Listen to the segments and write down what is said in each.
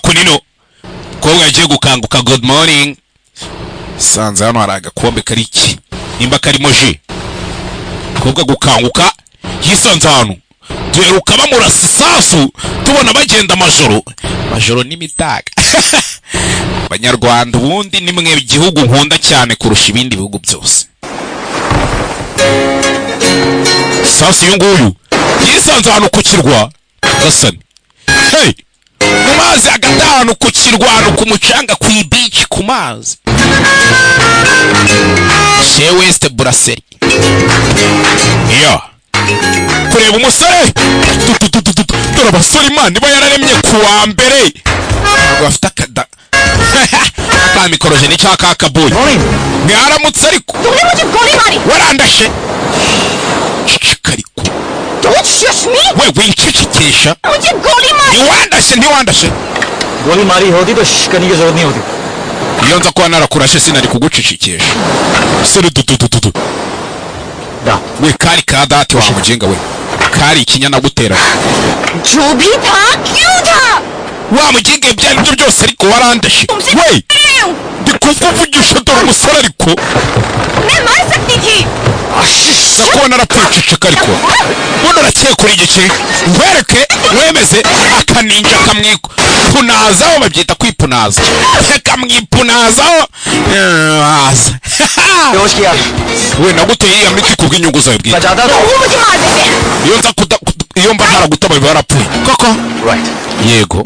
Hakunino mukobwa yagiye gukanguka. Good morning. Sanze hano hari agakombe kari iki, nimba karimo jus. Mukobwa gukanguka yisanze ahantu duheruka bamurasa isasu, tubona bagenda amajoro amajoro n'imitaga. Abanyarwanda ubundi ni mwe gihugu nkunda cyane kurusha ibindi bihugu byose. Sasa uyu nguyu yisanze ahantu ku kirwa gasani, hey, mu mazi hagati, ahantu ku kirwa, ahantu ku mucanga, ku ibici, ku mazi, chez West Brasserie. Iyo kureba umusore, tu, tu, tu, tu, tu, dore abasore Imana iba yararemye ku wa mbere, ntabwo bafite akada aka mikorojeni cyangwa kakabuye. Mwaramutse ariko. तुमने मुझे गोली मारी। Warandashe, ceceka ariko. Don't shush me. We wincecekesha. मुझे गोली मारी। Ntiwandashe, ntiwandashe. गोली मारी होती तो श्श करने की जरूरत नहीं होती। Iyo nza kuba narakurashe sinari kugucecekesha, sore. Dududududu. Da. We, kari ka dati wa mugenga we, kari ikinyana gutera. जो भी था, क्यों था? Wa mugenga, ibyo ari byo byose ariko warandashe. तुमसे We, रही हूँ। Ndi kukuvugisha, dore umusore ariko. मैं मर सकती थी। Nza kuba narapfuye, ceceka ariko. Buno urakekura igice nkwereke wemeze akaninja kamwipunazaho, babyita kwipunaza, kamwipunazaho. बेहोश किया। We, naguteye iriya miti kubw'inyungu zawe bwite. बचाता तो वो मुझे मार देते। Iyo nza kuda, iyo mba ntaragutabaye barapfuye koko. Right. Yego.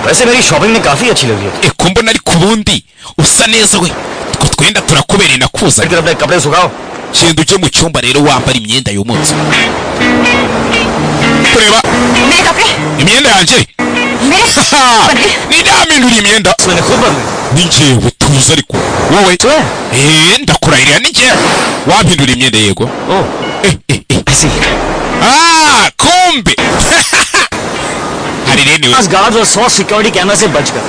वैसे मेरी शॉपिंग ने काफी अच्छी लगी है। Eko mbona ariko ubundi usa neza we, two twenda turakubereye, nakuzanye. फिर अपने कपड़े सुखाओ। Genda ujye mu cyumba rero wambara imyenda yumutse, kureba. मेरे कपड़े? Imyenda yanjye. मेरे Nindamindura imyenda. मैंने खुद बदले। Ni njyewe, tuza ariko wowe. तो है। Eh, ndakurahirira, ni njyewe wampindura imyenda, yego. Oh. Eh, eh, eh. ऐसी। Ah, kumbe hari rene we. पांच गार्ड्स और 100 सिक्योरिटी कैमरा से बचकर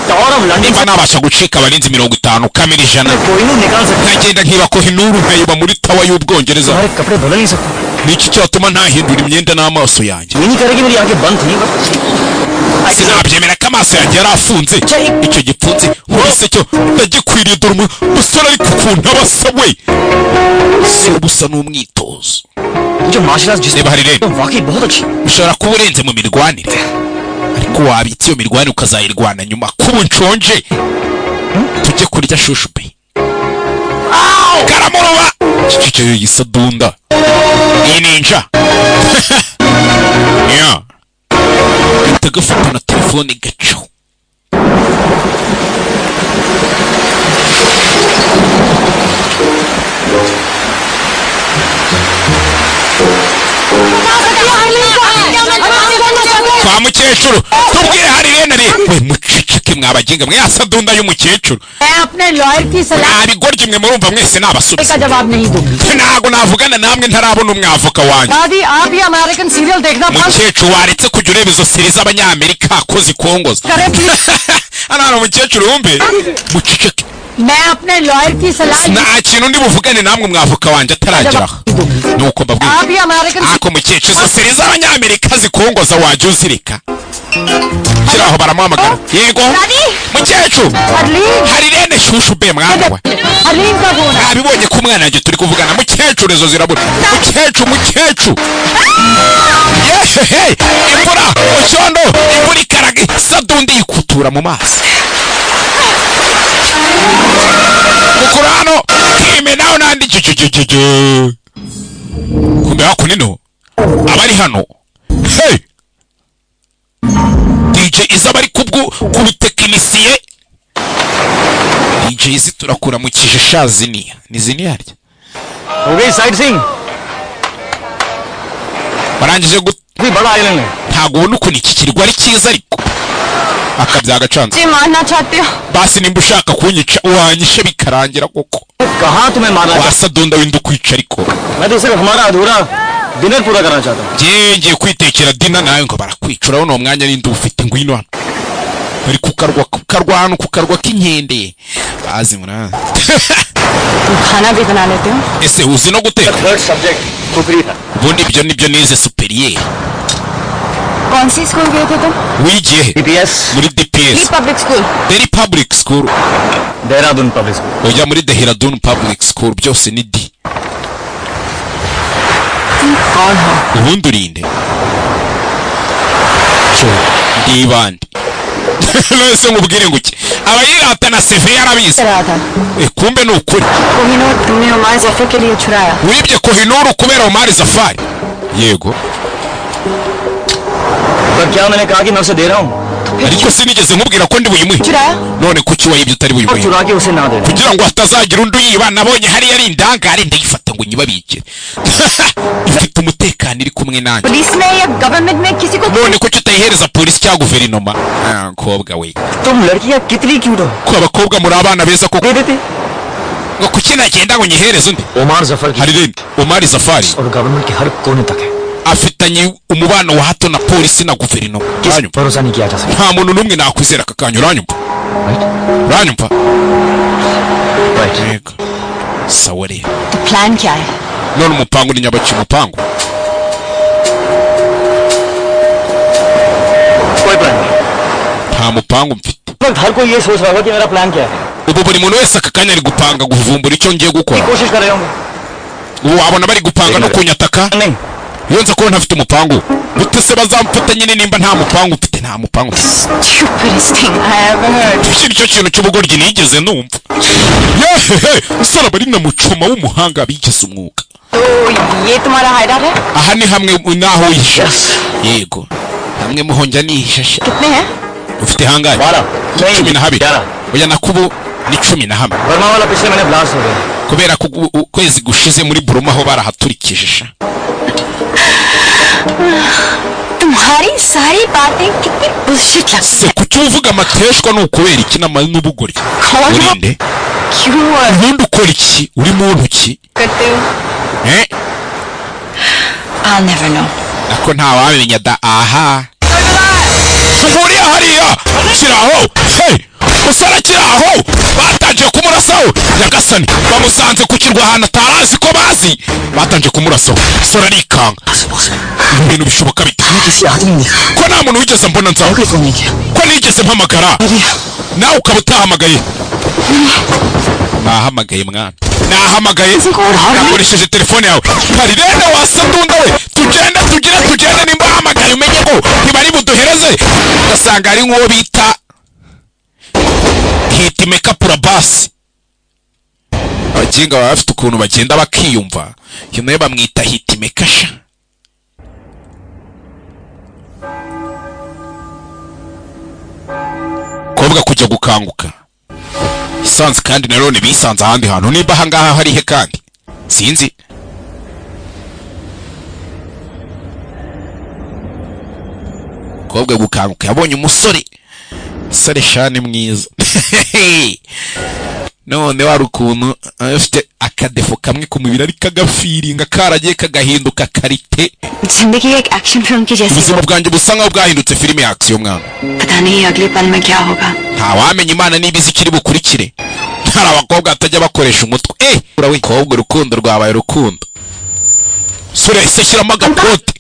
tower of London Nimba nabasha gucika abarinzi 50, kamera 100, से कोई नहीं निकाल सकता। nkagenda nkiba Kohinoor, nkayiba muri tower y'Ubwongereza, तुम्हारे कपड़े बदल नहीं सकते। Ni iki cyatuma ntahindura imyenda n'amaso yanjye? ये नहीं करेगी, मेरी आंखें बंद थी। Sinabyemera ko amaso yanjye yari afunze. Icyo gipfunsi nkubise cyo ndagikwiriye. Dore umusore ariko ukuntu aba asa we, si ubusa n'umwitozo. जो martial art जिसमें Reba hari rero. वाकई बहुत अच्छी। Ushobora kuba urenze mu mirwanire, ariko wabitse iyo mirwanire ukazayirwana nyuma. Kuba nshonje, tujye kurya shushu pe. Karamuruba icyo gisadunda, iyi ninja ya gahita gafata na telefone gacaho. Kwa mukecuru, tubwire hari rene we. Muceceke mwabaginga mwe, yasadunda y'umukecuru. मैं अपने lawyer की सलाह Nta bigoryi mwe, murumva mwese nabasubiza का जवाब नहीं दूंगी। Ntago navugana namwe ntarabona umwavoka wanjye. दादी, आप ये American serial देखना बंद Mukecuru, waretse kujya ureba izo série z'Abanyamerika ko zikongoza. करें please. Hano hari umukecuru, wumve, muceceke. मैं अपने lawyer की सलाह Nta kintu ndi buvugane namwe umwavoka wanjye ataragera aha, nuko mbabwira. आप ये American Ako mukecuru, izo série z'Abanyamerika zikongoza wajya uzireka. Kiri aho baramuhamagara, yego. दादी। Mukecuru. Harleen. Hari rene shushu be mwana we. Harleen का phone है। Nabibonye ko umwana wanjye turi kuvugana. Mukecuru, izo zirabura, mukecuru, mukecuru. Yehehe, imvura mucyondo, imvura ikaraga, isadundi yikutura mu maso mukuru hano kimenaho n'andi cecececece. Kumbe hakuno abari hano, hey, DJ iza bari kubwo kubutekinisiye. DJ izi turakuramukije sha. Ziniya ni ziniya rya. हो गई site seeing. Barangije gut भी बड़ा island है। Ntabwo ubona ukuntu iki kirwa ari cyiza, ariko akabyagacanze. जी मारना चाहते हो? Basi nimba ushaka kunyica wanyishe bikarangira koko. कहाँ तुम्हें मारना चाहता? Wasadunda wenda ukwica ariko. मैं तो सिर्फ हमारा अधूरा डिनर पूरा करना चाहता हूँ। Ngiye ngiye kwitekera dinner nawe ngo barakwica. Urabona uwo mwanya ninde ufite? Ngwino hano, bari kukarwa, kukarwa hano, kukarwa k'inkende bazi murazi. तुम खाना भी बना लेते हो? Ese uzi no guteka? Third subject cookery था। Ubundi ibyo nibyo nize supérieur. कौन सी स्कूल गए थे तुम? Wigiye he? DPS. Muri DPS. Public school. Delhi Public School. Dehradun public school. Ujya muri Dehradun Public School, byose ni D. कौन हो? Ubundi urinde ndibande none nkubwire ngo iki abayirata na CV yarabizi. रहा था। Eh, kumbe ni ukuri. Kohinoor तुमने Omar Zafar के लिए चुराया। Wibye Kohinoor kubera Omar Zafari? Yego. पर क्या मैंने कहा कि मैं उसे दे रहा हूँ? Ariko sinigeze nkubwira ko ndi buyimuhe. चुराया? None kuki wayibye utari और buyimuhe? चुरा के उसे ना दे। Kugira ngo hatazagira undi uyiba. Nabonye hariya ari indangare ndayifata ngo nyibabikire, ifite umutekano iri kumwe nanjye. Police में या गवर्नमेंट में किसी को None kuki utayihereza polisi cyangwa guverinoma? Ah, mukobwa we. तुम लड़कियां कितनी क्यूट हो। Ko abakobwa muri abana beza koko. दे देते। Ngo kuki nagenda ngo nyihereze undi? Omar Zafar की Hari rero Omar Zafari और गवर्नमेंट के हर कोने तक है। Afitanye umubano wa hato na polisi na guverinoma. किस Uranyumva? भरोसा नहीं किया जा सकता। Nta muntu n'umwe nakwizera aka kanya, uranyumva? Right. Uranyumva? Right. Yego, sawa rero. तो प्लान क्या है? None umupangu ni nyabaki umupangu? कोई प्लान नहीं। Nta mupangu mfite. वक्त हर कोई ये सोच रहा होगा कि मेरा प्लान क्या है। Ubu buri muntu wese aka kanya ari gupanga kuvumbura icyo ngiye gukora. कोशिश कर रहे होंगे। Ubu wabona bari gupanga no kunyataka. नहीं। Iyo nza kuba ntafite umupangu gute se bazamfata nyine nimba nta mupangu mfite? Nta mupangu mfite. Stupidest thing I ever heard. Iki nicyo kintu cy'ubugoryi nigeze numva. Yehehe, usara bari na mucoma w'umuhanga bigize umwuga. तो ये तुम्हारा हाइडआउट है? Aha ni hamwe n'aho wihisha? Yego, hamwe muho njya nihisha sha. कितने हैं? Ufite hangahe? 12। नहीं, 12. 11। Oya, nakubu ni 11. Burma वाला पिछले महीने ब्लास्ट हो गया। Kubera ko ukwezi gushize muri Buruma ho barahaturikije sha. तुम्हारी सारी बातें कितनी bullshit लगती Se kuki uvuga amateshwa? Ni ukubera iki n'ubugoryi? कौन हो? Urinde? क्यों और Ubundi ukora iki? Uri muntu ki? करते हो? Eh? I'll never know. Nako ntawamenya da. Aha nguriya hariya kiraho. Hey, musore kiraho, batangiye kumurasaho. Nyagasani, bamusanze ku kirwa ahantu atarazi ko bazi, batangiye kumurasaho. Musore arikanga. Ibi bintu bishoboka bite? किसी आदमी ने Ko nta muntu wigeze mbona nzaho? कोई नहीं किया। Ko nigeze mpamagara nawe ukaba utahamagaye? Nahamagaye mwana, nahamagaye nakoresheje telefone yawe. Karirene wasadunda we, tugende tugire tugende. Nimba wahamagaye umenye ko ntibari buduhereze, ugasanga ari nk'uwo bita hitimeka purabasi. Abaginga baba bafite ukuntu bagenda bakiyumva. Iyo nayo bamwita hitimeka sha. Kobwa kujya gukanguka isanze kandi nanone bisanze ahandi hantu. Nimba ahangaha hari he kandi sinzi. Kobwa gukanguka yabonye umusore, umusore shani mwiza. None wari ukuntu afite akadefo kamwe ku mubiri ariko agafiringa karagiye kagahinduka karite. जिंदगी एक action film की जैसी। Ubuzima bwanjye busa nkaho bwahindutse filime ya action mwana. पता नहीं अगले पल में क्या होगा। Ntawamenya, Imana niba izi ikiri bukurikire. Hari abakobwa batajya bakoresha umutwe. Eh, urawe kobwa, urukundo rwabaye urukundo. Sore se shyiramo agakote,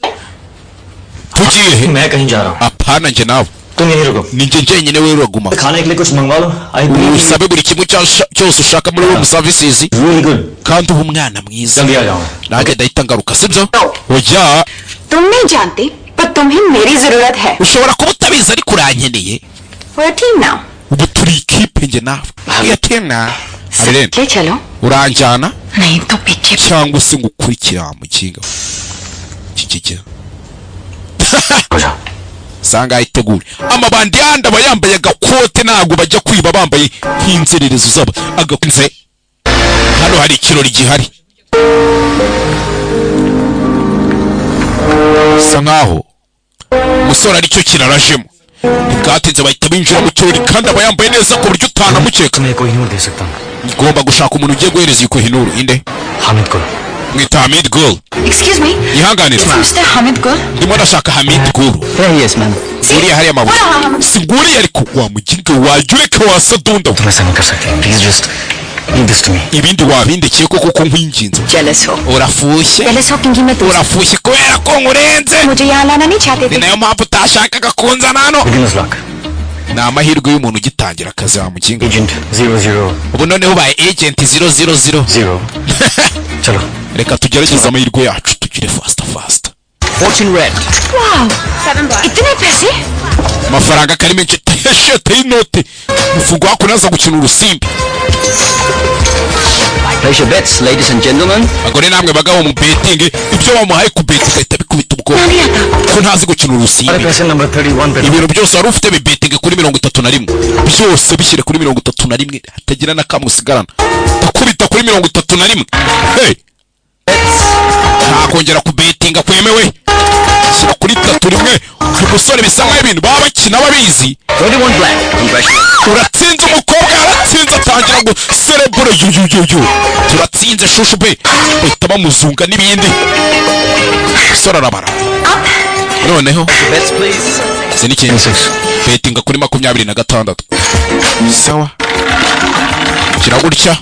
tugiye he? मैं कहीं जा रहा हूँ। Apana, njye nawe. तुम यहीं रुको। Ni njye njyenyine, we uraguma. खाने के लिए कुछ मंगवा लो। I Usabe buri kimwe cyose ushaka muri room services. Really good. Kandi uba umwana mwiza. जल्दी आ जाओ। Nanjye ndahita ngaruka, sibyo? Oya. तुम नहीं जानती पर तुम्हें मेरी जरूरत है। Ushobora kuba utabizi ariko urankeneye. We're a team now. Ubu turi ikipe njye nawe. Iya team Arirene. ले चलो। Uranjyana नहीं तो पीछे। Cyangwa se ngo ukurikira mukinga kikikira. हो जाओ। Sanga itegure amabandi yandi aba yambaye agakote, ntabwo bajya kwiba bambaye nk'inzererezi zabo agakunze. Hano hari ikirori gihari, bisa nkaho umusore aricyo kirarajemo. Ntibwatinze bahita binjira mu kirori, kandi aba yambaye neza ku buryo utanamukeka. तुम्हें कोहिनूर दे सकता हूँ। Ngomba gushaka umuntu ugiye guhereza iyi Kohinoor. Inde? Hamid को। Mwita Hamid Gul. Excuse me. Yihanganira. Mister Hamid Gul. Ndimo ndashaka Hamid Gul. Yes ma'am. Nguriya hariya amabuye, si nguriya ariko wa muginga wajya ureka wasadunda. तुम ऐसा नहीं कर सकती, please just. Leave this to me. Ibindi wabindekeye ko kuko nkwinginze. Jealous हो. Urafushye. Jealous हो क्योंकि मैं तुमसे Urafushye kubera ko nkurenze. मुझे यहाँ लाना नहीं चाहते Ni थे. nayo mpamvu utashakaga kunzana hano. Beginner's luck. Ni amahirwe y'umuntu ugitangira akazi wa mukinga. Agent 000 Ubu noneho ubaye agent 000. 0. चलो. Reka tugerageze amahirwe yacu tugire faster faster. Fortune red. Wow, इतने पैसे. Amafaranga kari menshi shete y'inote umufungo wako naza gukina urusimbi. Place your bets, ladies and gentlemen. Bagore namwe bagabo mu betingi ibyo bamuhaye ku beti igahita bikubita ubwoba नहीं आता. Ko ntazi gukina सारे urusimbi. पैसे number 31 पे. Ibintu byose wari ufite bibetinge kuri 31, byose bishyire kuri 31, hatagira na kamwe usigarana. Ndakubita kuri 31. Hey! Nta kongera kubetinga kwemewe, shyira kuri 31. Uyu musore bisa nkaho ibintu baba bakina babizi. 21 black. Congratulations. Uratsinze, umukobwa yaratsinze, atangira guserebura yuyuyuyu, turatsinze shushu be, bahita bamuzunga n'ibindi. Umusore arabara noneho. Bets, please. Izi ni ikintu betinga kuri 26. Sawa, gira gutya.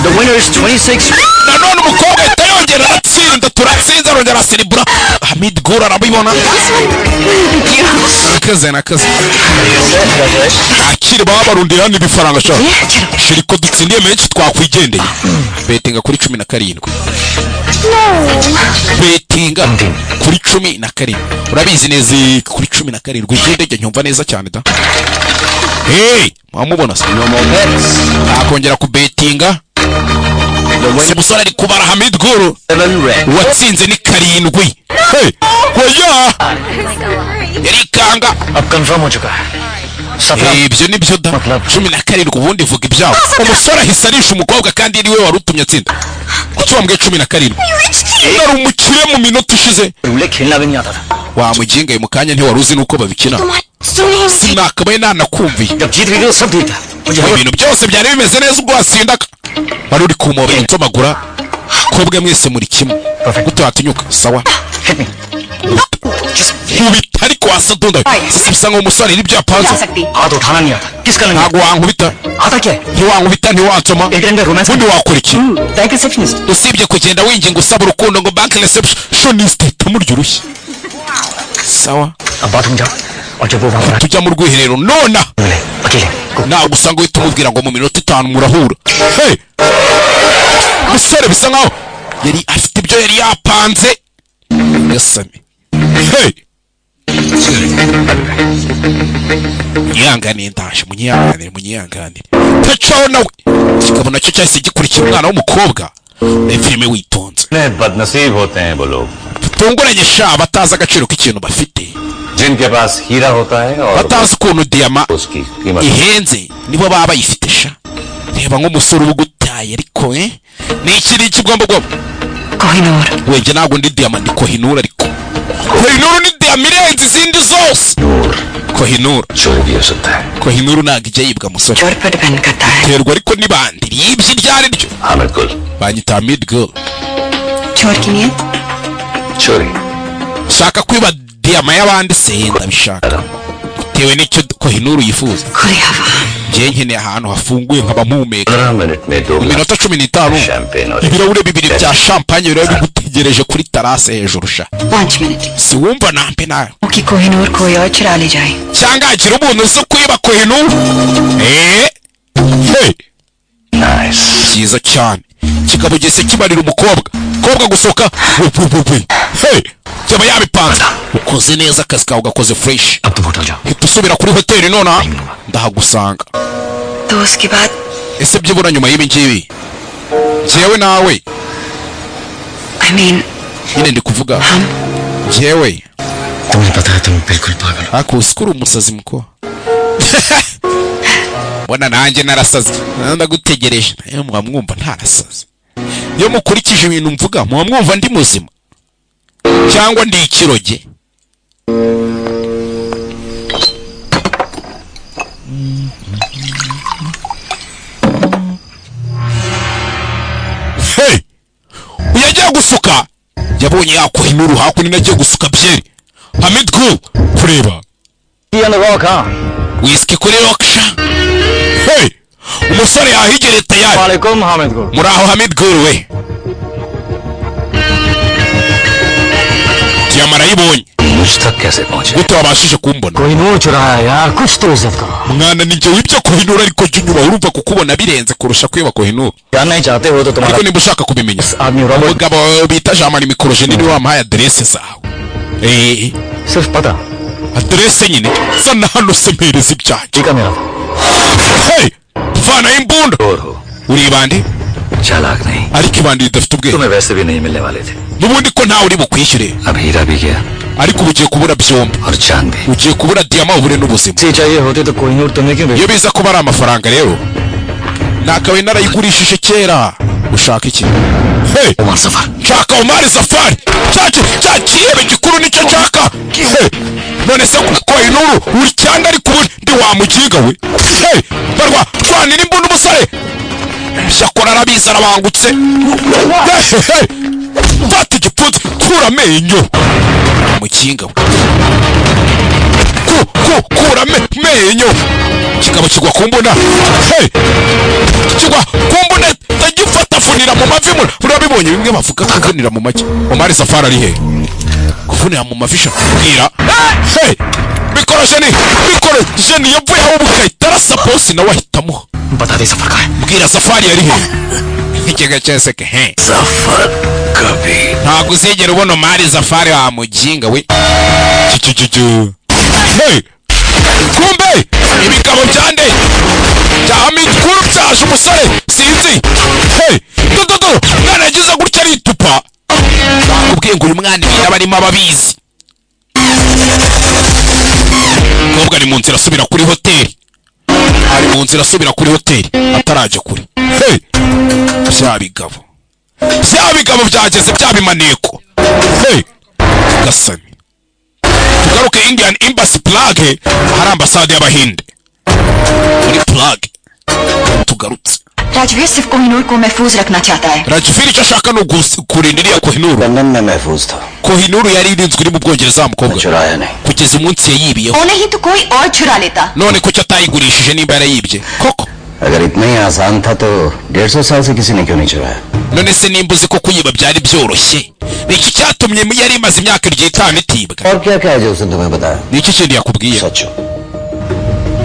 The winner is 26. Nanone umukobwa ahita yongera aratsinda, turatsinze, arongera araserebura. Hamid Gura arabibona. Nakaze nakaze. Congratulations. Akiri baba barundira hano ibifaranga sha. चलो. Shiri ko dutsindiye menshi twakwigendeye. Betinga kuri 17, betinga kuri 17, urabizi neza kuri 17 igende nyumva neza cyane da. Hey, mwamubona se? No more bets. Akongera kubetinga. The Si winner musore ari kubara Hamid Guru. 7 red. Uwatsinze ni 7. Hey, oya, yarikanga. अब कंफर्म हो चुका है. सत्रह. Ibyo ni byo da. Matlab. 17 ubundi vuga ibyawe. Umusore ahise arisha umukobwa kandi niwe wari utumye atsinda. Kuki wambwiye 17? Yari umukire mu minota ishize. रूले खेलना भी नहीं आता था. Wa muginga mu kanya ntiwari uzi nuko babikina. तुम्हारी सुनी. Sinakabaye nanakumviye. जब जीत गई तो सब ठीक था. मुझे Ibintu byose byari bimeze neza ubwo wasindaga, wari uri kumobera nsomagura. Kobwa mwese muri kimwe, gute watinyuka? Sawa. Hit me. Just Nkubita ariko wasadunda sasa bisa nkaho umusore n'ibyo yapanze. जा सकती. हाथ उठाना नहीं आता. किसका नहीं Ntabwo wankubita. आता क्या है? Ntiwankubita, ntiwansoma. एक टाइम का romance. Ubundi wakora iki Bank receptionist. usibye kugenda winginga usaba urukundo ngo bank receptionist itamurya urushyi? Sawa. अब बाथरूम जाओ और जब वो वहां पर Tujya mu rwiherero nona. मिले अकेले go. Ntabwo usanga uhita umubwira ngo mu minota 5 murahura. Hey! Musore bisa nkaho yari afite ibyo yari yapanze yasame. Hey! Munyihanganire ndaje, munyihanganire, munyihanganire. Tacaho nawe kikabona nacyo cyahise gikurikira umwana w'umukobwa. Reba filime witonze. बदनसीब होते हैं वो लोग Tunguranye sha, batazi agaciro k'ikintu bafite, जिनके पास हीरा होता है और batazi ukuntu diyama उसकी कीमत ihenze nibo baba bayifite sha. Reba nk'umusore uba ugutaye ariko ni iki n'iki ugomba ugomba. Kohinoor. Wenge ntabwo ndi diyama, ndi Kohinuru, ariko Kohinuru ni diyama irenze izindi zose. Kohinuru. चोरी भी हो सकता है. Kohinuru ntabwo ijya yibwa musore. चोर पर depend करता है. Terwa ariko n'ibandi ribye iryo ari ryo. Hamid Gul. Banyita Hamid Girl. चोर की नीयत चोरी. Shaka kwiba diyama y'abandi se? Ndabishaka bitewe n'icyo Kohinuru yifuza. खुली हवा. Njye nkeneye ahantu hafunguye nkaba mpumeka. 15 minute में दो Mu minota 15 champagne और ibirahure bibiri bya champagne biba bigutegereje kuri terrasse hejuru sha. 5 minute. Si wumva nampe nawe. कि कोहिनूर कोई और चुरा ले जाए. Cyangwa hagira umuntu uzi kwiba Kohinuru. Hey! Nice. Cyiza cyane, kikaba gise kibarira umukobwa kobwa gusohoka. We, we, we, we. Hey! Byaba yabipanze, ukoze neza akazi kawe ugakoze fresh. अब तुम hotel जाओ. Hita usubira kuri hoteli nonaha, ndahagusanga. तो उसके बाद Ese byibura nyuma y'ibi ngibi njyewe nawe I mean nyine ndi kuvuga njyewe. तुम्हें पता है तुम बिल्कुल पागल हो. Ariko uzi ko uri umusazi muko? Mbona nanjye narasaze. Ndagutegereje. Nayo muba mwumva ntarasaze? Iyo mukurikije ibintu mvuga muba mwumva ndi muzima cyangwa ndi ikiroge? Hey! Uyu agiye gusuka yabonye yakohinuru hakuno agiye gusuka byeri. Hamid Gul kureba. On the rock, huh? Whisky kuri rock sha. Hey, umusore yahigereye tayari. वालेकुम Hamid Gul. Muraho Hamid Gul we. Diyama arayibonye. मुझ तक कैसे पहुंचे? Gute wabashije kumbona? Kohinoor चुराया यार, कुछ तो इज्जत करो। Mwana, ni njye wibye Kohinoor, ariko jya unyubaha. Urumva kukubona birenze kurusha kwiba Kohinoor. जानना ही चाहते हो तो तुम्हारा Ariko niba ushaka kubimenya, आदमी Robert umugabo wawe bita Jean Marie Mikorojeni niwe wampaye aderese zawe. Eh, सिर्फ पता aderese nyine zana hano se mpereza ibyanjye. ठीक है मेरा था। Hey, vanayo imbunda. और हो Uri ibandi चालाक नहीं। Ariko ibandi ridafite ubwenge. तुम्हें वैसे भी नहीं मिलने वाले थे। N'ubundi ko ntawe uri bukwishyure. अब हीरा भी गया Ariko ubu ugiye kubura byombi. और जान भी। Ugiye kubura diyama, ubure n'ubuzima. से चाहिए होते तो कोहिनूर तुम्हें क्यों Iyo biza kuba ari amafaranga rero, nakabaye narayigurishije kera. Ushaka iki? Hey, Omar Zafar. Nshaka Omar Zafari, cya kihebe gikuru nicyo nshaka. Hey, none se Kohinoor uri cyangwa ariko ubu ndi wa muginga we? Hey, barwa rwanira imbunda umusore byakora arabizi, arabangutse. Hey, hey, fata igipfunsi, kura amenyo mukinga we, ku ku kura amenyo. Kigabo kigwa ku mbunda. Hey, kigwa ku mbunda, ndagifata funira mu mavi. Murabibonye bimwe bavuga kuvunira mu make. Omar Zafari ari he? Kuvunira mu mavi sha, bwira. Hey, mikorojeni, mikorojeni yavuye aho bukahita arasa bosi, nawe ahitamo. बता दे सफर का है। Mbwira Zafari yari he? Ikigega cyose ke he. Zafar कभी Ntabwo uzigera ubona Omar Zafari wa muginga we. Cucucucu. Hey, kumbe ibigabo byande bya Hamid Guru byaje umusore sinzi. Hey, dododo, mwana yagize gutya aritupa. Nakubwiye ngo uyu mwana ibintu aba arimo ababizi. Umukobwa ari mu nzira asubira kuri hoteli, ari mu nzira asubira kuri hoteli atarajya kure. Hey, bya bigabo, bya bigabo byageze, bya bimaneko. Hey, gasani, tugaruke Indian Embassy Prague, hari ambasade y'Abahinde muri Prague. Tugarutse. Rajveer सिर्फ कोहिनूर को महफूज रखना चाहता है। Rajveer icyo ashaka ni kurinda iriya Kohinoor. London में महफूज था। Kohinoor yari irinzwe iri mu Bwongereza wa mukobwa, चुराया नहीं। kugeza umunsi yayibiyeho. वो नहीं तो कोई और चुरा लेता। None kuki atayigurishije nimba yarayibye koko? अगर इतना ही आसान था तो 150 साल से किसी ने क्यों नहीं चुराया? None se nimba uzi ko kuyiba byari byoroshye, ni iki cyatumye yari imaze imyaka 50 itibwa? और क्या क्या है जो उसने तुम्हें बताया? Ni iki kindi yakubwiye सच हो।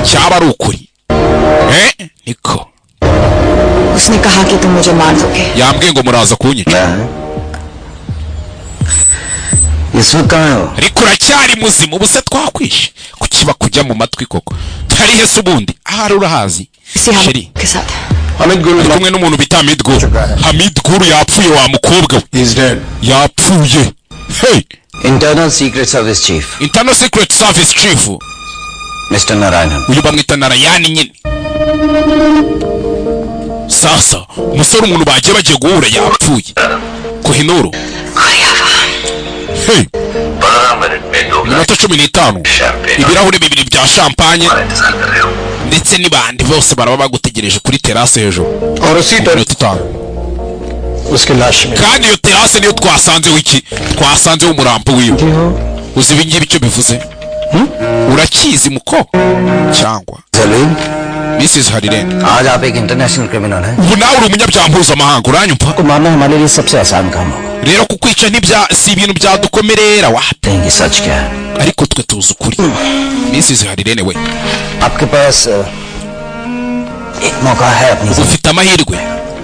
cyaba ari ukuri? Eh, niko. उसने कहा कि तुम मुझे मार दोगे। Yambwiye ngo muraza kunyica. मैं इस वक्त कहाँ हो? Ariko uracyari muzima? Ubu se twakwishe kukiba kujya mu matwi koko? Tari he se ubundi? Ahari urahazi. इसी हम Sheri के साथ। Hamid Guru ari kumwe n'umuntu bita Hamid Guru. Hamid Guru yapfuye wa mukobwa we. Is dead. Yapfuye. Hey, internal secret service chief Internal Secret Service Chief mister Narayanan. Uyu bamwita Narayani nyine. Sasa umusore, umuntu bagiye bagiye guhura yapfuye. Kohinoor. Hey, 15 minute में दो iminota 15, ibirahuri bibiri bya champagne इंतजार कर रहे हो। ndetse n'ibandi bose baraba bagutegereje kuri terase hejuru. और उसी तरह Iminota 5. उसकी लाश में Kandi iyo terase niyo twasanzeho iki? Twasanzeho umurambo wiwe. Uzi ibi ngibi icyo bivuze? Urakizi muko cyangwa? Salim, Mrs Hariren, आज आप एक international criminal हैं। ubu nawe uri umunyabyaha mpuzamahanga, uranyumva? को मारना हमारे लिए सबसे आसान काम होगा। Rero kukwica ntibya si ibintu byadukomerera wapi. कहेंगे सच क्या है। Ariko twe tuzi ukuri, Mrs Harirene we. आपके पास एक मौका है अपनी जिंदगी Ufite amahirwe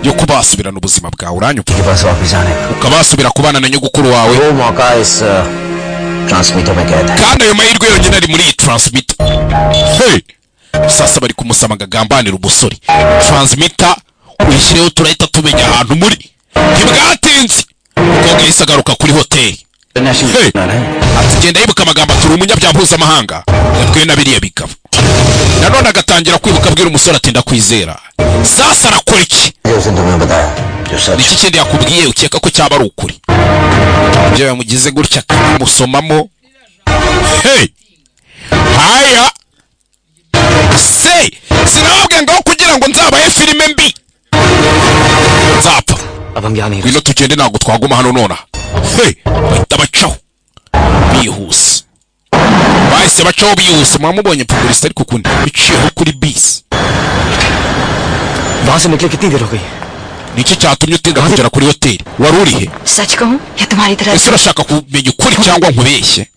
yo kuba wasubirana ubuzima bwawe, uranyumva? के पास वापस आने का। Ukaba wasubira kubana na nyogokuru wawe. वो मौका इस transmitter में कैद है। Kandi ayo mahirwe yonyine ari muri iyi transmitter. Hey! Sasa bari kumusaba ngo agambanire umusore. Transmitter uyishyireho, turahita tumenya ahantu muri. Ntibwatinze, umukobwa yahise agaruka kuri hoteli. International Hey! Criminal है। Ati genda yibuka amagambo, ati uri umunyabyaha mpuzamahanga, yabwiwe na biriya bigabo. Nanone agatangira kwibuka, abwira umusore ati ndakwizera. Sasa arakora iki? जो उसने तुम्हें बताया जो सच Ni iki kindi yakubwiye ukeka ko cyaba ari ukuri? Ibyo yamugize gutya akamusomamo. Hey, haya se sinababwiye ngo aho kugira ngo nzabahe filime mbi nzapfa. अब हम यहाँ नहीं Ngwino tugende, ntabwo twaguma hano nonaha. Hey, bahita bacaho bihuse, bahise bacaho bihuse. Mwamubonye publicité, ariko ukundi biciyeho kuri bisi. वहां से निकले कितनी देर हो गई? Niki cyatumye utinda kugera kuri hoteli? Wari uri he? सच कहूँ या तुम्हारी तरह? Ese urashaka kumenya ukuri cyangwa nkubeshye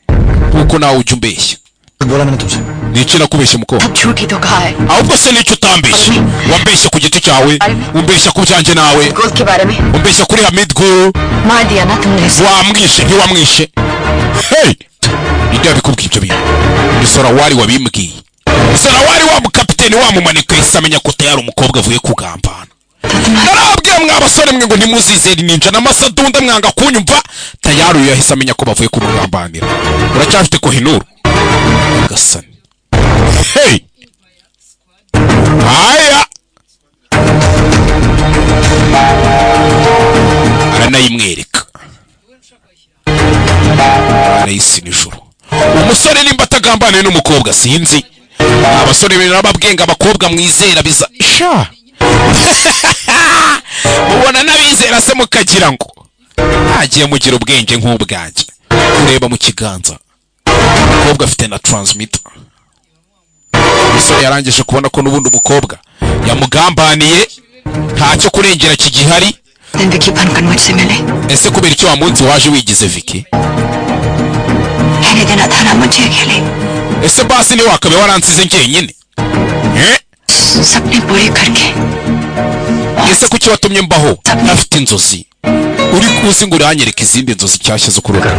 nkuko nawe ujya umbeshya? बोला मैंने तुमसे? Niki nakubeshye mukobwa? अब झूठ ही तो कहा है। Ahubwo se nicyo utambeshye? Wambeshye ku giti cyawe, umbeshya ku byanjye nawe, गोद के बारे में umbeshya kuri Hamid Gul. मार दिया ना तुमने उसे। Wamwishe ntiwamwishe? Hey, ninde yabikubwiye ibyo bintu? Ni Sorawari wabimbwiye. Sorawari wa mukapiteni wamumanika yahise amenya ko tayari umukobwa avuye kugambana. Narababwiye mwa basore mwe ngo ntimuzizere ninja n'amasadunda, mwanga kunyumva. Tayari uyu yahise amenya ko bavuye kumugambanira. Uracyafite Kohinuru gasani? Hey, aya aranayimwereka, arayisi nijoro. Umusore nimba atagambaniye n'umukobwa sinzi. Abasore narababwiye ngo abakobwa mwizera biza sha mubona n'abizera se mukagira ngo hagiye mugira ubwenge nk'ubwanjye. Kureba mu kiganza umukobwa afite na transmitter. Umusore yarangije kubona ko n'ubundi umukobwa yamugambaniye, ntacyo kurengera kigihari. दिन विकी बनकर मुझसे मिले। Ese kubera icyo wa munsi waje wigize Vicky? रहने देना था ना मुझे अकेले। Ese basi ni wakabe waransize njyenyine? Eh? सपने पूरे करके। Ese kuki watumye mbaho ntafite inzozi? Uri kuzi ngo uranyereka izindi nzozi nshyashya zo kurota?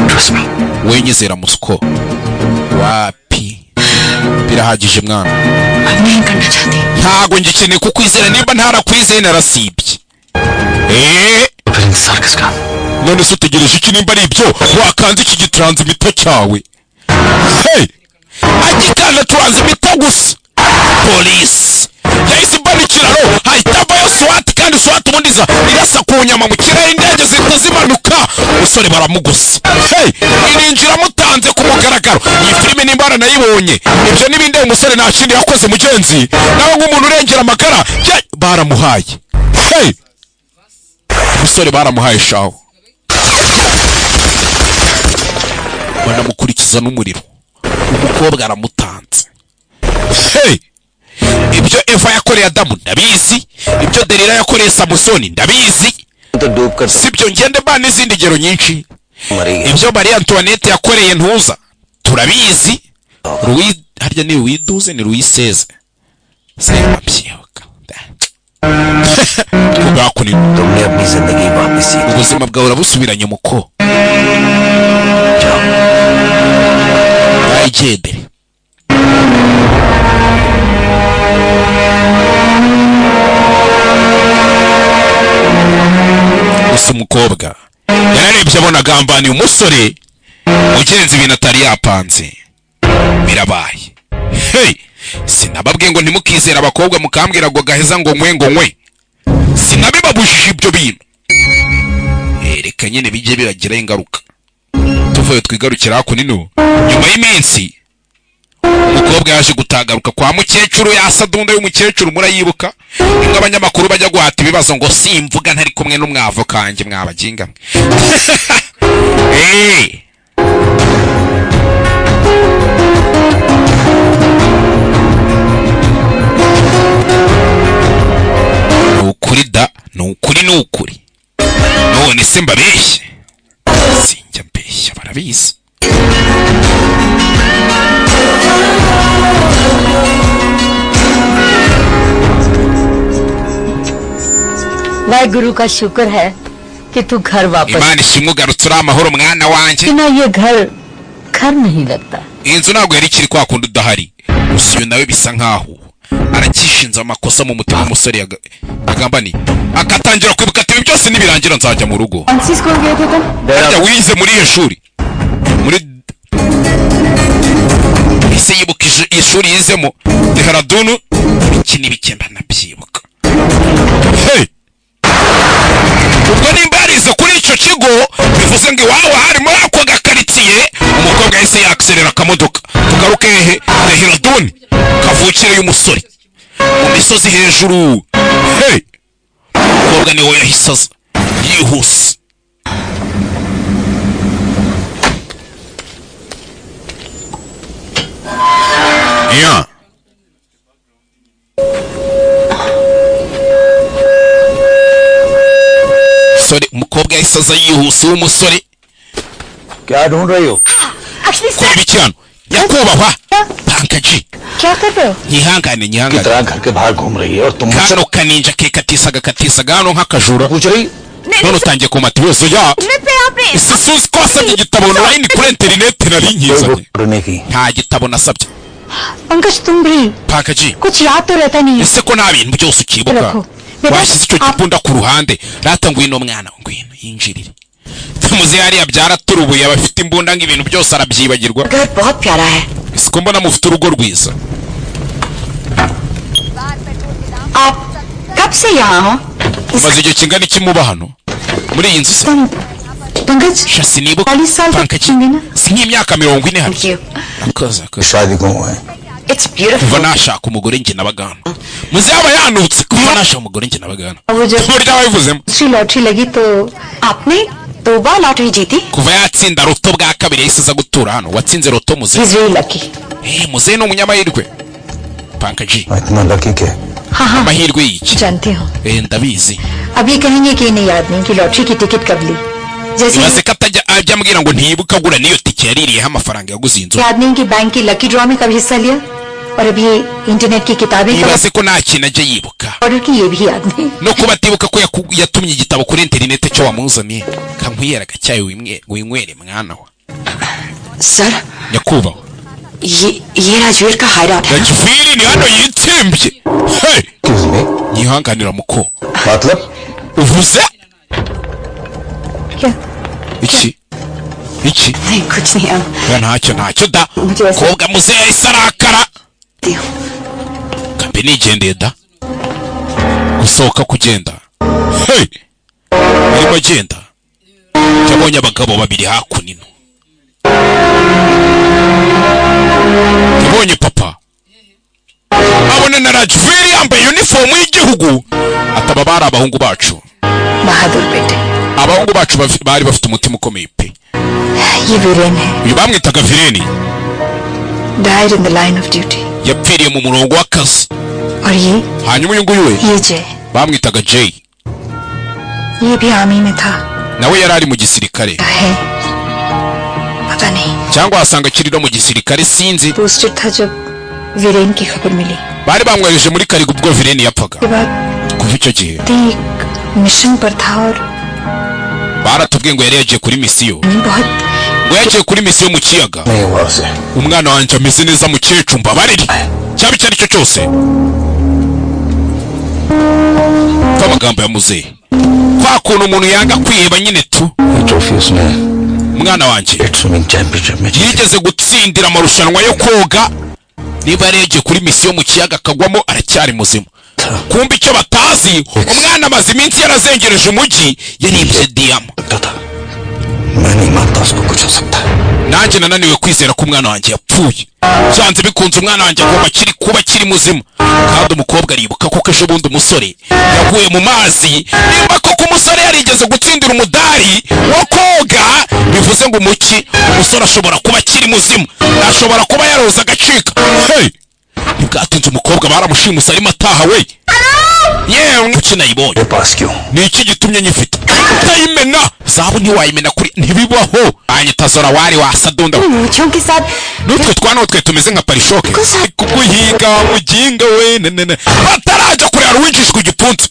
Trust me. Wenyizera musuko. Wapi, birahagije mwana. अब नहीं करना चाहती। Ntago ngikeneye kukwizera, nimba ntarakwizeye narasibye. Eh, फिर इंतजार किसका? None se utegereje iki nimba ari ibyo? Wakanze iki gitransmitter cyawe. Hey, agikanda transmitter gusa, polisi yahise imbana ikiraro, hahita avayo SWAT, kandi SWAT ubundi iza irasa ku nyama mu kirere, indege zihita zimanuka, umusore baramugusa. Hey, irinjira mutanze ku mugaragaro. Iyi filime nimba waranayibonye ibyo n'ibindi, umusore nta kindi yakoze mugenzi nawe nk'umuntu urengera amagara baramuhaye. Hey, umusore baramuhaye shaho, banamukurikiza n'umuriro, umukobwa aramutanze. Hey, ibyo Eva yakoreye Adamu ndabizi, ibyo Delila yakoreye Samusoni ndabizi, तो डूब कर sibyo ngende ba n'izindi ngero nyinshi. मरी गई। Ibyo Marie Antoinette yakoreye ntuza turabizi. Louis harya ni Louis 12 ni Louis 16 simbabyibuka. Kubakuni तुमने अपनी जिंदगी वापस जीत ubuzima bwawe urabusubiranye muko. जाओ। Bayigendere. Gusa umukobwa yararebye abona agambaniye umusore ugenza ibintu atari yapanze, birabaye. Hey, sinababwiye ngo ntimukizere abakobwa mukambwira ngo gaheza ngo nkwe ngo nkwe, sinabibabujije ibyo bintu. Reka nyine bijye bibagiraho ingaruka. Tuvuye twigarukira hakuno ino. Nyuma y'iminsi umukobwa yaje gutagaruka kwa mukecuru, yasadunda y'umukecuru murayibuka, nimwe abanyamakuru bajya guhata ibibazo ngo simvuga ntari kumwe n'umwavo kanjye mwabaginga mwe. Eh, ni ukuri da, ni ukuri, ni ukuri. None se mbabeshye? Sinjya mbeshya barabizi. Waheguru का शुक्र है कि तू घर वापस। Imana ishimwe ugarutse uri amahoro mwana wanjye। बिना ये घर घर नहीं लगता। Iyi nzu ntabwo yari ikiri kwa kundi udahari. Gusa uyu nawe bisa nkaho aracyishinze amakosa mu mutima w'umusore yagambaniye, akatangira kwibuka ati ibi byose nibirangira nzajya mu rugo. कौन सी स्कूल गए थे तुम? Harya wize muri iyo shuri? Muri ese yibuka ishuri yizemo Dehradun, iki n'ibiki ndanabyibuka. Hey! Ubwo nimba yarize kuri icyo kigo bivuze ngo iwabo hari muri ako gakaritsiye. Umukobwa yahise yakiserera akamodoka. Tugaruke hehe? Dehradun, kavukire y'umusore mu misozi hejuru. Hey! Umukobwa niwe yahise aza yihuse. Yeah. Umusore, umukobwa yahise aza yihuse w'umusore. क्या ढूंढ रही हो? Actually Kora ibiki hano, nyakubahwa Pankaji? क्या कर रहे हो? Nyihangane. की Nyihangane. तरह घर के बाहर घूम रही है और तुम मुझसे Kano kaninja ke katisaga katisaga hano nk'akajura. पूछ रही। None utangiye kumata ibibazo ya internet पे आपने ese suzi ko wasabye igitabo online kuri interineti nari कोई nkizanye? Book पढ़ने की। Nta gitabo nasabye. Pankaj, तुम भी Pankaji, कुछ याद तो रहता नहीं है। ese ko nta bintu byose ukibuka? Rako. Beba, Washyize icyo gipunda ku ruhande rata. Ngwino mwana, ngwino yinjirire. Muze hariya byaraturubuye, abafite imbunda ngo ibintu byose arabyibagirwa. घर बहुत प्यारा है। Ese ko mbona mufite urugo rwiza? आप कब से यहाँ हो? Umaze igihe kingana iki muba hano muri iyi nzu se? तुम पंकज, Sha, sinibuka. 40 साल तक Pankaji, होंगे ना? si nk'imyaka 40 hano? Thank you. Akoze akoze. शादी क्यों है? It's Kuva beautiful. nashaka umugore njye nabaga hano. Muze yaba yanutse. Kuva nashaka umugore njye nabaga hano. वो जब Uburyo wabivuzemo. दूसरी लॉटरी लगी तो आपने दो बार लॉटरी जीती? Kuva yatsinda roto bwa kabiri yahise aza gutura hano. Watsinze roto, muze? Is very lucky. Eh, muze ni umunyamahirwe, Pankaji. इतना लकी के हाँ हाँ Amahirwe y'iki? जानती हूँ। Eh, ndabizi. अब ये कहेंगे कि इन्हें याद नहीं कि लॉटरी की टिकट कब ली, जैसे Ibaze ko atajya ajya ambwira ngo ntiyibuka agura n'iyo tike yaririyeho amafaranga yaguze iyi nzu. याद नहीं कि बैंक की लकी ड्रॉ में कब हिस्सा लिया और अब ये इंटरनेट की किताबें कब Ibaze ko nta kintu ajya yibuka. Order की, ये भी याद नहीं। No kuba atibuka ko yatumye igitabo kuri interineti cyo wamuzaniye. Kankwiyera agacyayi winywere mwana wa. Sir, Nyakubahwa, ये राजवीर का हाइड आउट है। Rajviri ni hano yitsimbye. Hey! Excuse me. Nyihanganira muko. मतलब? Uvuze क्या? iki iki? नहीं, कुछ नहीं अब। Oya, ntacyo ntacyo da. Mujye wese- Kobwa muzehe yahise arakara. Kambe nigendeye da, gusohoka kugenda. Hey! Arimo agenda yabonye abagabo babiri hakuno. Yabonye papa, abona na Rajviri yambaye uniform y'igihugu. Ataba bari abahungu bacu. बहादुर बेटे। Abahungu bacu bari bafite umutima ukomeye pe. ये वीरेन है। Uyu bamwitaga Vireni. Died in the line of duty. Yapfiriye mu murongo w'akazi. और ये Hanyuma uyu nguyu we, ये जय। bamwitaga Jay. ये भी आर्मी में था। Nawe yari ari mu gisirikare. है, पता नहीं। Cyangwa wasanga akiri no mu gisirikare, sinzi. Posted था जब वीरेन की खबर मिली। Bari bamwohereje muri karigo ubwo Vireni yapfaga. के बाद Kuva icyo gihe एक मिशन पर था और baratubwiye ngo yari yagiye kuri misiyo, बहुत ngo yagiye kuri misiyo mu kiyaga. नहीं हुआ उसे। Umwana wanjye ameze neza mukecuru, mbabarire cyaba icyo ari cyo cyose. Pfa amagambo ya muzehe, kwa kuntu umuntu yanga kwiheba nyine tu. ये ट्रॉफी उसने Umwana wanjye state swimming championship में जीती। yigeze gutsindira amarushanwa yo koga. Niba yari yagiye kuri misiyo mu kiyaga akagwamo, aracyari muzima. Kumva icyo batazi, umwana amaze iminsi yarazengereje umujyi yaribye diyama. लगता था, मैं नहीं मानता उसको कुछ हो सकता है। Nanjye nananiwe kwizera ko umwana wanjye yapfuye. Byanze bikunze umwana wanjye agomba akiri kuba akiri muzima. Kandi umukobwa aribuka ko ejo bundi umusore yaguye mu mazi. Nimba koko umusore yarigeze gutsindira umudari wo koga, bivuze ngo umuki umusore ashobora kuba akiri muzima, ashobora kuba yaroza agacika. Hey! Ntibwatinze umukobwa baramushimuse arimo ataha we. Yewe, kuki nayibonye? ये पास क्यों? Ni iki gitumye nyifite? Utayimena zahabu ntiwayimena kuri, ntibibaho. Anyita zora wari wasadunda. मूछों के साथ N'utwe twana twe tumeze nka parishoke kuguhiga muginga we nenene. Batarajya kure hari uwinjijwe igipfunsi.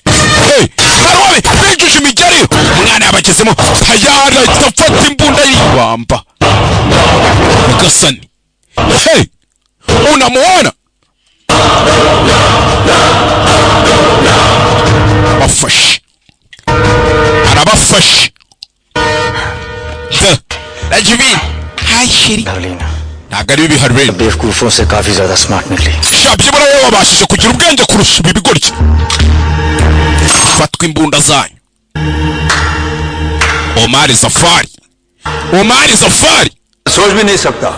Hey, hari uwabi binjije imigeri, umwana yabagezemo tayari, ahita afata imbunda yibamba. Nyagasani! Hey, unamuona bafashe, arabafashe. Rajvir, hi chérie. Harleen, Ntabwo ari bibi, Harleen. बेवकूफों से काफी ज्यादा smart निकली। Sha, byibura wowe wabashije kugira ubwenge kurusha ibi bigoryi. Fatwa imbunda zanyu. Omari Zafari, Omari Zafari. सोच भी नहीं सकता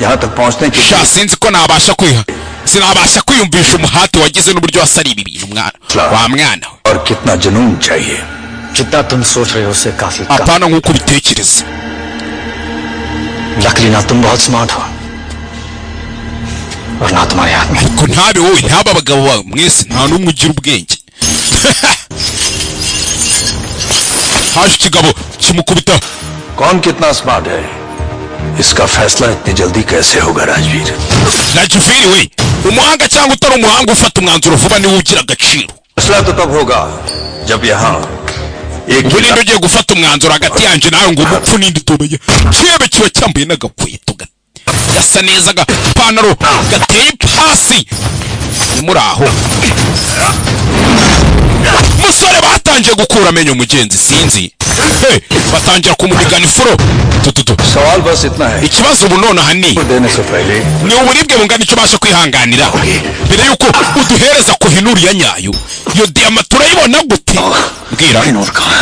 यहाँ तक पहुँचने के Sha, sinzi ko nabasha kwiha, sinabasha kwiyumvisha umuhate wagize n'uburyo wasariye ibi bintu, mwana wa mwana we. और कितना जुनून चाहिए। जितना तुम सोच रहे हो उससे काफी कम। Apana nk'uko ubitekereza. Luckily ना तुम बहुत स्मार्ट हो और ना तुम्हारे हाथ में। Ariko ntabe wowe, ntabe abagabo bawe mwese, nta n'umwe ugira ubwenge. Haje ikigabo kimukubita. कौन कितना स्मार्ट है इसका फैसला इतनी जल्दी कैसे होगा Rajveer? Rajvir we, umuhanga cyangwa utari umuhanga ufata umwanzuro vuba niwe ugira agaciro. फैसला तो तब होगा जब यहाँ एक Ubu ninde ugiye gufata umwanzuro hagati yanjye nawe ngo umupfu n'indi tumenye? Kibe kiba cyambaye n'agakweto gasa neza, agapantaro gateye ipasi. Ni muri aho musore batangiye gukura amenyo mugenzi, sinzi. Hey, batangira kumunigana ifuro tututu. सवाल बस इतना है Ikibazo ubu nonaha ni देने से पहले ni uburibwe bungana icyo ubasha kwihanganira mbere yuko uduhereza Kohinoor ya nyayo. Iyo diyama turayibona gute? Mbwira,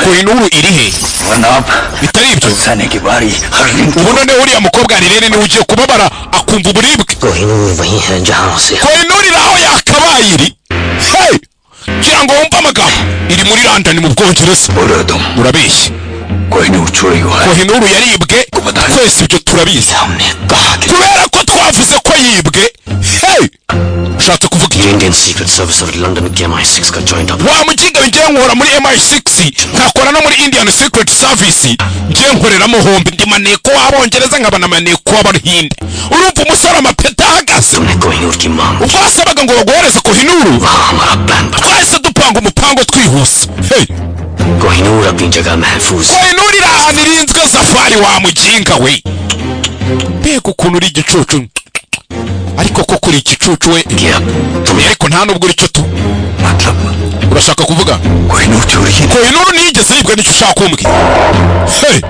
Kohinoor iri he? वरना आप Bitari ibyo सहने की बारी हर ubu noneho uriya mukobwa Rirene niwe ugiye kubabara akumva uburibwe. Kohinoor वही है जहाँ उसे Kohinoor iri aho yakabaye iri. Hey! Ngira ngo wumve amagambo, iri muri London mu Bwongereza. बोल रहे हो तुम? Urabeshya. Kohinoor चोरी हुआ है। Kohinoor yaribwe, twese ibyo turabizi हमने कहा कि kubera ko twavuze ko yibwe. Hey! Ushatse kuvuga iki? Indian secret service और लंदन के MI6 का joint Wa muginga, ngiye nkora muri MI6 nkakora no muri Indian Secret Service, ngiye nkoreramo hombi, ndi maneko w'Abongereza nkaba na maneko w'Abahinde. Urumva umusore amapeta ahagaze. तुमने कोहिनूर की मांग Ubwo wasabaga ngo baguhereze Kohinoor, वहाँ हमारा प्लान बना। twahise dupanga umupango twihuse. Hey! Kohinoor अपनी जगह महफूज Kohinoor iri ahantu irinzwe safari. Wa muginga we, mbega ukuntu uri igicucu, ariko koko uri igicucu we. गया तुम Ariko nta nubwo uri cyo tu. मतलब Urashaka kuvuga Kohinoor चोरी की? Kohinoor ntiyigeze yibwa, nicyo ushaka kumbwira? Hey!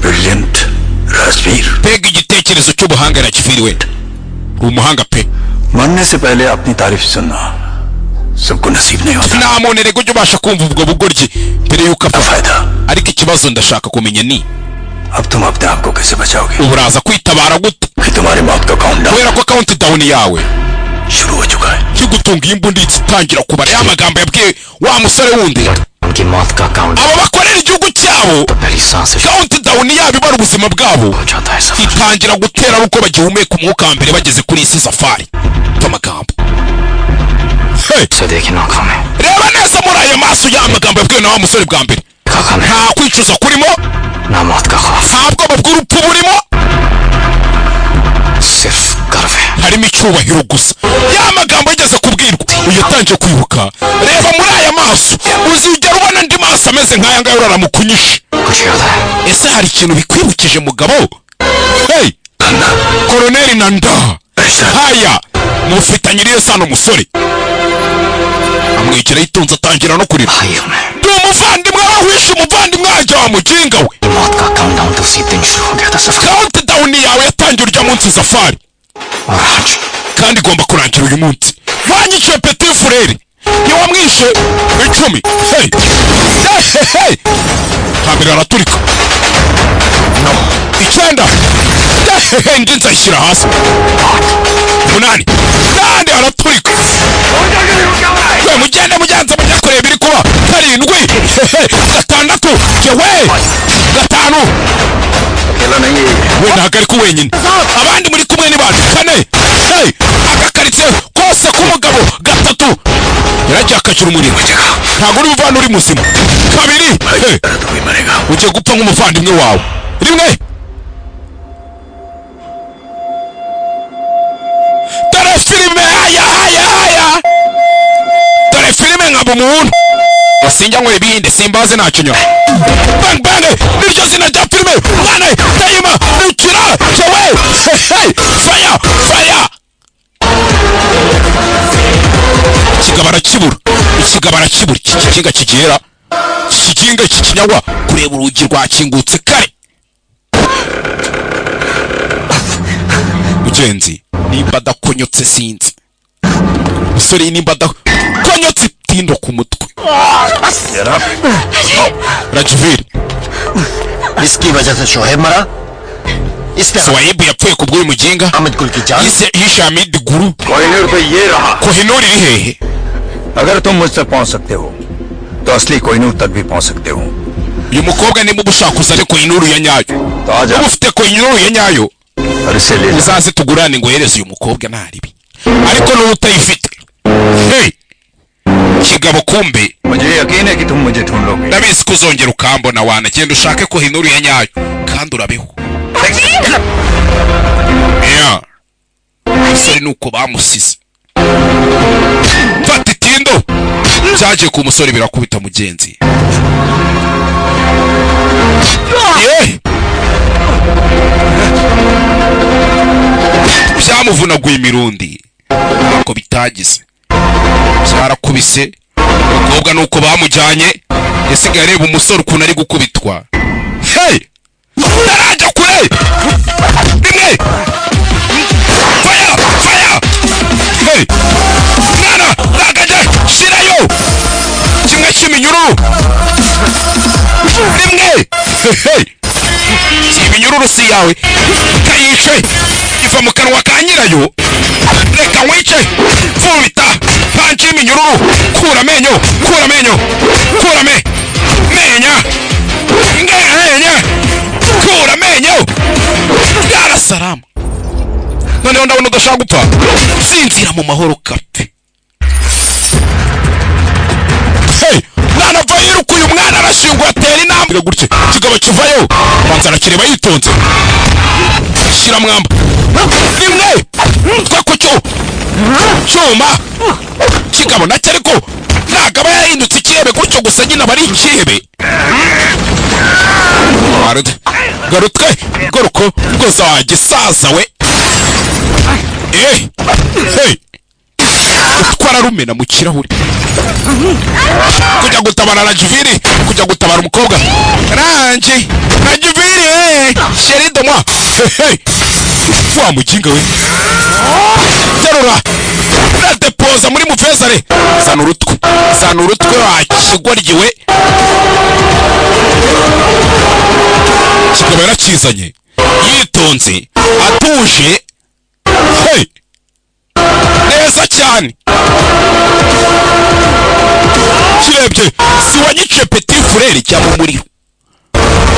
Brilliant Rajveer. Mbega igitekerezo cy'ubuhanga, Rajvir we, uri umuhanga pe. मरने से पहले अपनी तारीफ सुनना सबको नसीब नहीं होता। Nta muntu erega ujya ubasha kumva ubwo bugoryi mbere y'uko apfa. फायदा Ariko ikibazo ndashaka kumenya ni अब तुम अपने आप को कैसे बचाओगे ubu uraza kwitabara gute कि तुम्हारी मौत का countdown kubera ko countdown yawe शुरू हो चुका है। kigutunga iyi mbunda ihita itangira kubara ya magambo yabwiye wa musore wundi. उनकी मौत का count Aba bakorera igihugu cyabo, पहली सांस से countdown yabo ibara ubuzima bwabo हो जाता है सफर। itangira gutera ari uko bagihumeka umwuka wa mbere bageze kuri iyi si safari. Amagambo. Hey! उसे देखे आंखों में Reba neza muri aya maso, ya magambo yabwiwe na wa musore bwa mbere. का गम है Nta kwicuza kurimo, ना मौत का खौफ, nta bwoba bw'urupfu burimo, सिर्फ गर्व है। harimo icyubahiro gusa. Ya magambo yigeze kubwirwa uyu yatangiye kwibuka. Reba muri aya maso, uzigera ubona andi maso ameze nk'aya ngaya uraramukunyishe. कुछ याद है? Ese hari ikintu bikwibukije mugabo? Hey! Koroneri Nanda haya mufitanye iriyo sano. Umusore amwegera yitonze atangira no kurira. भाई हूँ मैं। Ndi umuvandimwe wawe, wishe umuvandimwe wanjye wa muginga we. मौत का काउंटडाउन तो उसी दिन शुरू हो गया था सफर Countdown yawe yatangiye urya munsi safari, और आज kandi igomba kurangira uyu munsi. Wanyiciye petit frère, ntiwamwishe 10. Hey! Hey, hey, hey! Hambere araturika. 9. Hey, hey, hey, indi nzayishyira hasi. 8 nandi araturika. We mugende mugenze mujye kureba ibiri kuba. 7. Hey, hey, 6 jewe 5. अकेला नहीं है ये। We ntabwo ari ku wenyine, abandi muri kumwe ni bande? 4. Hey! Agakaritsiye kose k'umugabo. 3 yaragiye akakira umuriro, ntabwo uri buvane uri muzima. 2. Hey! तो भी मरेगा। Ugiye gupfa nk'umuvandimwe wawe. 1. Dore filime, aya aya aya, dore filime nkaba umuntu sinjya nkora ibihinde simbaze ntacyo nyora. Bang bang niryo zina rya filime. Mwana dayima nukira jewe. Hey, fire fire. Ikigabo arakibura, ikigabo arakibura. Iki kiginga kigera, iki kiginga, iki kinyagwa kureba urugi rwakingutse kare. Mugenzi nimba adakonyotse sinzi, musore nimba adakonyotse itindo ku mutwe. Rajvir. इसकी वजह से शोहेब मरा, इसने Sowayibu yapfuye ku bw'uyu muginga. Hamid Gul की जान Yishe Hamid Guru. Kohinoor तो ये रहा। Kohinoor iri hehe? अगर तुम मुझ तक पहुंच सकते हो तो असली कोहिनूर तक भी पहुंच सकते हो। Uyu mukobwa nimba uba uzane Kohinoor ya nyayo, तो आ niba जा ufite Kohinoor ya nyayo और इसे ले जा। uzaze tugurane ngo uhereze uyu mukobwa ntaribi, ariko n'ubu utayifite. Hey! Kigabo kumbe मुझे यकीन है कि तुम मुझे ढूंढ लोगे। Ndabizi kuzongera ukambona wana, genda ushake ko hinuru ya nyayo kandi urabeho. Yeah. Umusore nuko bamusize. Fata itindo byagiye ku musore birakubita mugenzi. Yeah. Byamuvunaguye imirundi ko bitagize, byarakubise. Umukobwa nuko bamujyanye yasigaye areba umusore ukuntu ari gukubitwa. Hey! Tarajya kure rimwe, fire fire. Hey! Mwana nagajye shirayo kimwe cy'iminyururu rimwe. Hey! Iminyururu si yawe kayice iva mu kanwa ka nyirayo, reka nkwice. Vubita panci y'iminyururu, kura amenyo, kura amenyo, kura me menya ngenya, kura amenyo. Yarasarama. Noneho ndabona udashaka gupfa, sinzira mu mahoro kapfe. Hey! Mwana va yiruka, uyu mwana arashingwa atera intambwe gutya, kigabo kivayo abanza arakireba yitonze, shyira mwamba rimwe twa ku cyuma kigabo nacyo, ariko ntabwo aba yahindutse ikihebe gutyo gusa, nyine aba ari ikihebe. Garutwe garuko rwose wagisaza we. Hey! Utwara rumena mu kirahuri kujya gutabara Rajviri, kujya gutabara umukobwa Ranji Rajviri chérie de moi. Hey! Wa mukinga we, terura radepoza muri mufezare, zana urutwe, zana urutwe wa kigoryiwe. Kikaba yarakizanye yitonze atuje. Hey! Neza cyane. Kirebye si wanyice petit frere cyangwa umuriro,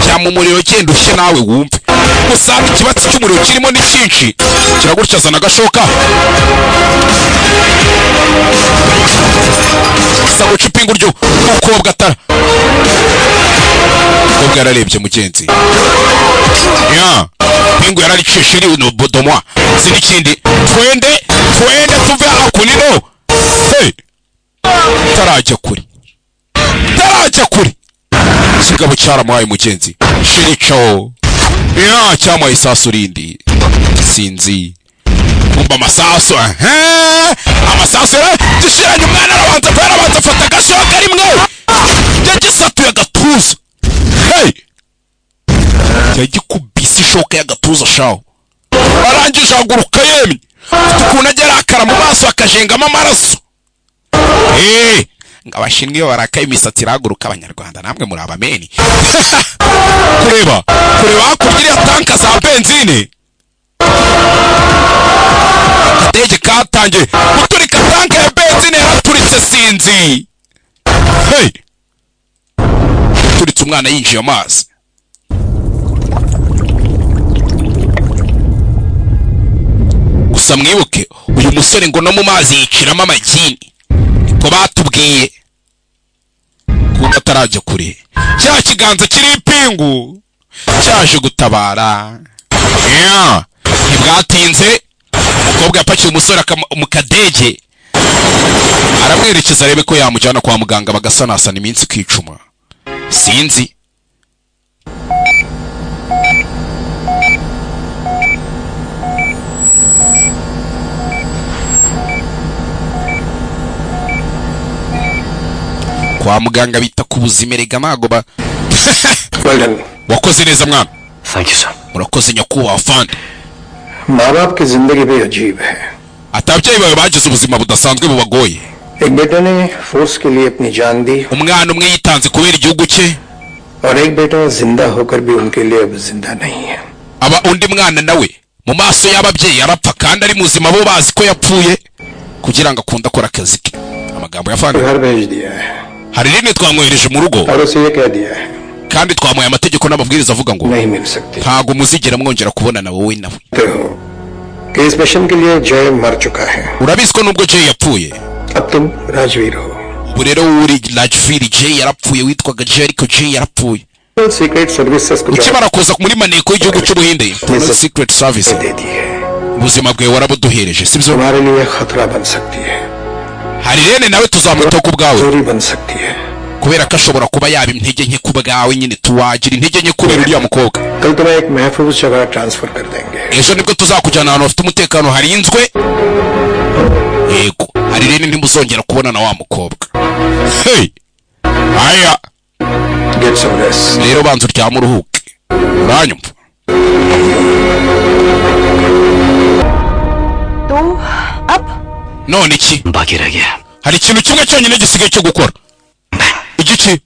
cyangwa umuriro cyenda ushye nawe wumve. Gusa ikibatsi cy'umuriro kirimo ni cyinshi, kiragutya zana agashoka sa guca ipingu ryo umukobwa atara. Umukobwa yararebye mugenzi ya pingu yararicishe sheri no bodomwa si n'ikindi. Twende twende tuve hakunino. Hey! Tarajya kure, tarajya kure. Kigabo cyaramuhaye mugenzi sheri cho ya cyamuhaye isasu rindi sinzi kumba amasasu. Amasasu gishiranye umwana arabanza arabanza afata agashoka rimwe yagisatuye agatuza. Hey! Yagikubise ishoka y'agatuza shaho, arangije ahaguruka yemye, ukuntu ajya arakara mu maso akajengamo amaraso. Ngo abashinwa iyo barakaye imisatsi irahaguruka, abanyarwanda namwe muri abameni. Kureba kureba hakurya iriya tanka za benzine, akadege katangiye guturika, tanka ya benzine yaraturitse sinzi. Hey! Turitse umwana yinjiye amazi. Gusa mwibuke uyu musore ngo no mu mazi yiciramo amagini, niko batubwiye. Kuko atarajya kure, cya kiganza kiri ipingu cyaje gutabara. Ntibwatinze umukobwa yapakiye umusore mu kadege aramwerekeza arebe ko yamujyana kwa muganga bagasanasana iminsi ikicuma. Sinzi kwa muganga bita ku buzima erega ntago ba. Wakoze neza mwana. Thank you sir. Murakoze nyakubahwa afande. माँ बाप की जिंदगी भी अजीब है. Atabyeyi bawe bagize ubuzima budasanzwe bubagoye. एक बेटे ने फोर्स के लिए अपनी जान दी. Umwana umwe yitanze kubera igihugu cye. और एक बेटा जिंदा होकर भी उनके लिए अब जिंदा नहीं है. Aba undi mwana nawe mu maso y'ababyeyi arapfa kandi ari muzima, bo bazi ko yapfuye kugira ngo akunde akora akazi ke. Amagambo ya afande. घर भेज दिया है. Hari rimwe twamwohereje mu rugo और उसे ये कह दिया है kandi twamuhaye amategeko n'amabwiriza avuga ngo नहीं मिल सकती. ntago muzigera mwongera kubonana wowe nawe. कि इस मिशन के लिए जय मर चुका है. Urabizi ko nubwo Jay yapfuye अब तुम राजवीर हो. Ubu rero uri Rajvir J yarapfuye, witwaga J ariko J yarapfuye. Secret services को Ukimara kuza muri maneko y'igihugu cy'Ubuhinde, Internal Secret Service, दे दी है। Ubuzima bwawe warabuduhereje, sibyo? तुम्हारे लिए खतरा बन सकती है। Hari rene nawe tuzamwitaho ku bwawe, चोरी बन सकती है। Kubera ko ashobora kuba yaba intege nke ku bwawe nyine, tuwagira intege nke kubera uriya mukobwa. कल तुम्हें एक महफूज जगह ट्रांसफर कर देंगे। Ejo nibwo tuzakujyana ahantu hafite umutekano harinzwe. Yego, hari rene ntimuzongera kubona na wa mukobwa. Hey, aya. Get some rest. Rero banza uryame uruhuke, uranyumva? तो अब None iki? बाकी रह गया। Hari ikintu kimwe cyonyine gisigaye cyo gukora. Igiki?